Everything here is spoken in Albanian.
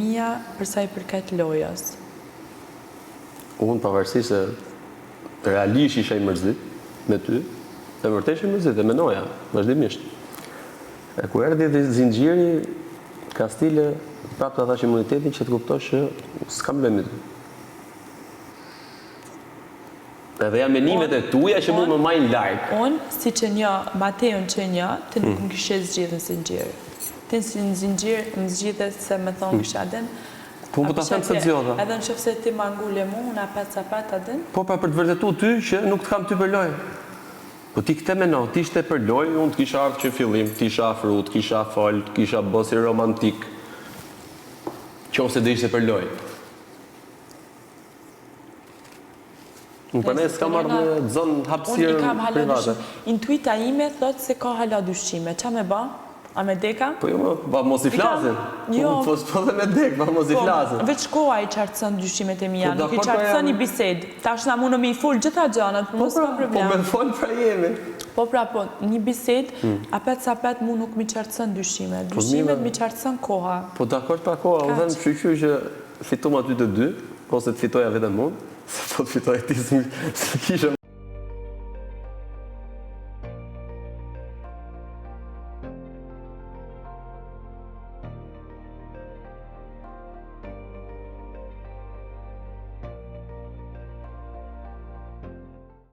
mia për sa i përket lojës. Unë pavarësisht se realisht isha i mërzit me ty, e vërtet isha i mërzit e menoja vazhdimisht. E kur erdhi dhe zinxhiri kastile, prapë ta thash imunitetin që të kuptosh që s'kam lojë me ty. Edhe janë mendimet e tuja që mu më majnë larg. Unë, si që njoh Mateon që njoh, ti nuk më kishe zgjidh në zinxhir. Ti në zinxhir më zgjidhe se me thonë kisha a din. Po unë po ta them pse të zgjodha. Edhe në qoftë se ti ma ngule mu, unë apet s'apet a din. Po pra për të vërtetu ty që nuk të kam ty për lojë. Po ti këtë meno, ti ishte për lojë, unë të kisha ardhë që në fillim, të isha afru, të kisha fol, të kisha bë si romantik. Qoftë se do ishte për lojë. Unë prandaj s'kam ardhë me të zënë hapësirën private. Intuita ime thotë se ka hala dyshime. Ça me ba? A me deka? Po jo, më, pa mos i flasim. Jo. Po po dhe me dek, pa mos i po, flasim. Veç koha i qartëson dyshimet e mia, po, nuk i pra qartëson një bisedë. Tash na mundëm me i fol gjitha gjanat, po mos pra, ka problem. Po me fol pra jemi. Po pra, po, një bisedë, hmm. apet s'apet mu nuk m'i qartëson dyshimet. Po, dyshimet m'i qartëson koha. Po dakord pra koha, unë them shyqyr që fitum aty të dy, ose të fitoja vetëm unë, se po të fitoja ti s'kisha.